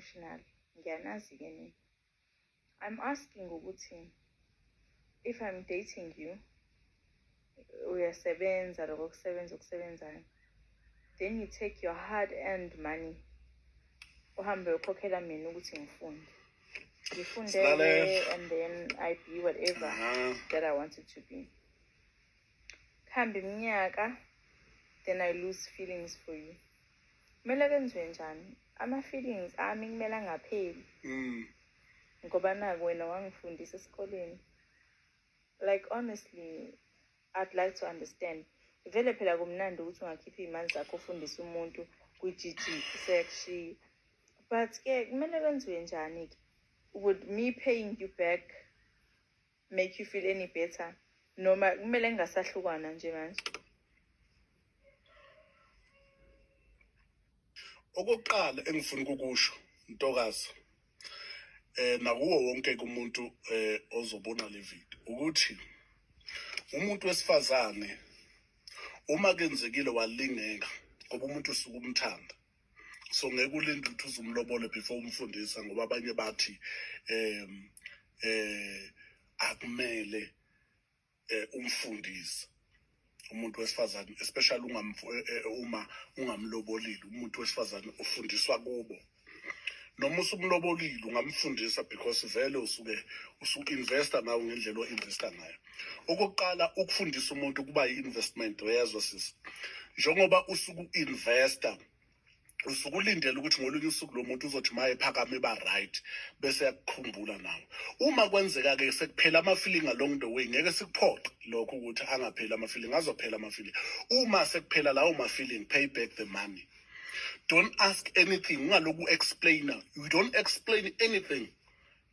emotional, ngiyanazi-ke nina. I'm asking ukuthi if I'm dating you, uyasebenza lokho kusebenza okusebenzayo, then you take your hard earned money uhambe uyokhokhela mina ukuthi ngifunde, ngifundele Silalela. and then I be whatever that I wanted to be. Kuhambe iminyaka, then I lose feelings for you. Kumele kwenziwe njani? Ama-feelings ami kumele angapheli ngoba naku wena wangifundisa esikoleni. Like honestly, I'd like to understand. Vele phela kumnandi ukuthi ungakhipha iy'mali zakho ufundise umuntu kwi-GG seyakushiya. But-ke kumele kwenziwe njani-ke? Would me paying you back make you feel any better? Noma kumele ngingasahlukana nje manje? Okokuqala engifuna ukukusho ntokazi nakuwo wonke umuntu ozobona le video ukuthi umuntu wesifazane uma kenzekile walingeka ngoba umuntu usuke umthanda, so ngeke ulinde ukuthi uzumlobole before umfundisa, ngoba abanye bathi akumele umfundise umuntu wesifazane, especially uma ungamlobolile. Umuntu wesifazane ufundiswa kubo, noma usumlobolile ungamfundisa because vele usuke usu-investa nawe ngendlela o-investa ngayo. Okokuqala, ukufundisa umuntu kuba yi-investment, uyezwa sisi? Njengoba usuku-investa, usuke ulindele ukuthi ngolunye usuku lo muntu uzothi ma ephakame eba right bese yakukhumbula nawe. Uma kwenzeka-ke sekuphela ama-feeling along the way, ngeke sikuphoqe lokho ukuthi angapheli ama-feeling, azophela ama-feeling. Uma sekuphela lawo ma-feeling, pay back the money. Don't ask anything, ungaloku explainer. You don't explain anything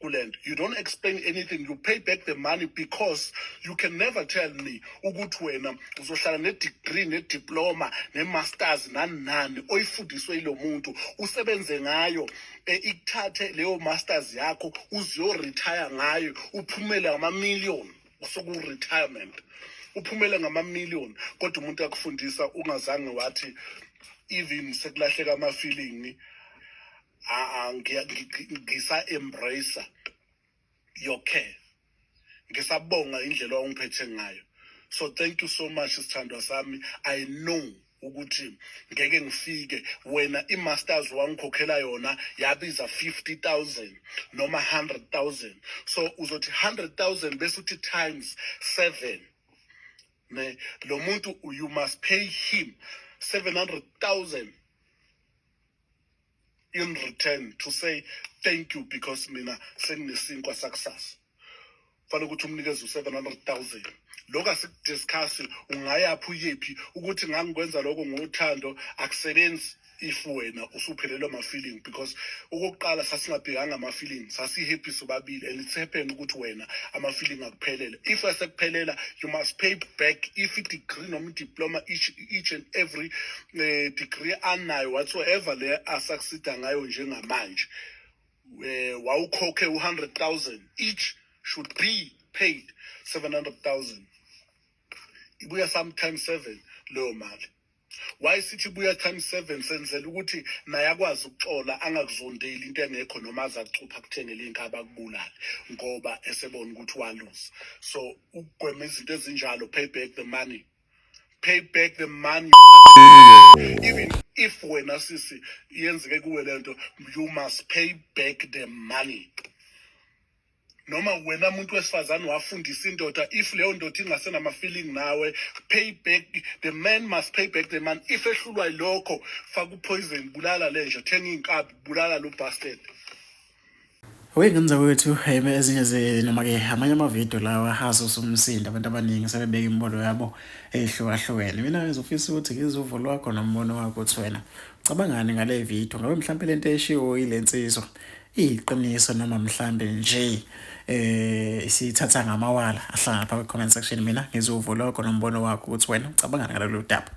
kulento, you don't explain anything, you pay back the money, because you can never tell me ukuthi wena uzohlala ne-degree, ne-diploma, ne-masters, nani nani oyifundiswe yilo muntu, usebenze ngayo, ikuthathe leyo masters yakho uziyo-retire ngayo, uphumele ngama-million usuku-retirement, uphumele ngama-million, kodwa umuntu akufundisa ungazange wathi even sekulahleka ama-feeling, ngisa-embrace your care, ngisabonga indlela owangiphethe ngayo, so thank you so much, sithandwa sami. I know ukuthi ngeke ngifike wena i-masters wangikhokhela yona yabiza 50,000 noma 100,000, so uzothi 100,000 bese uthi times 7, ne lo muntu you must pay him 700,000 in return to say thank you, because mina senginesinkwa sakusasa. Fanele ukuthi umnikeze u-700,000. Lokhu asikudiscuss, ungayaphi uyephi ukuthi ngangikwenza lokho ngothando, akusebenzi if wena usuphelelwe ama-feeling, because okokuqala sasingabhekanga ama-feeling, sasi-happy sobabili, and it's happen ukuthi wena ama-feeling akuphelele. If asekuphelela, you must pay back. If i-degree noma i-diploma, each and every degree anayo whatsoever le asakusida ngayo njengamanje, wawukhokhe u-100,000, each should be paid 700,000. Ibuya sometimes 7 leyo mali. Why sithi ibuya times 7? Senzela ukuthi naye akwazi ukuxola, angakuzondeli into engekho, noma aze acupha akuthengele inkabi akubulale ngoba esebona ukuthi waluza. So ukugwema izinto ezinjalo, pay back the money, pay back the money. Even if wena sisi yenzeke kuwe lento, you must pay back the money. Noma wena muntu wesifazane wafundisa indoda, if leyo ndoda ingasenama-feeling nawe, pay back the man, must pay back the money. If ehlulwa yilokho, faka upoison, bulala le nje, thenga iy'nkabi, bulala lo bastard. Wey'ngane zakwethu, ezinye noma-ke amanye amavidiyo lawa asusa umsindo, abantu abaningi sebebeka imibono yabo ehlukahlukene. Mina ngizofisa ukuthi ngizwe uvo lwakho nombono wakho ukuthi wena ucabangani ngale vidiyo. Ngabe mhlampe lento eshiwo yile nsizwa iyiqiniso noma mhlambe nje isithatha ngamawala? Ahlala lapha kwi-comment section, mina ngizwe uvo lwakho nombono wakho ukuthi wena ucabangani ngalolu daba.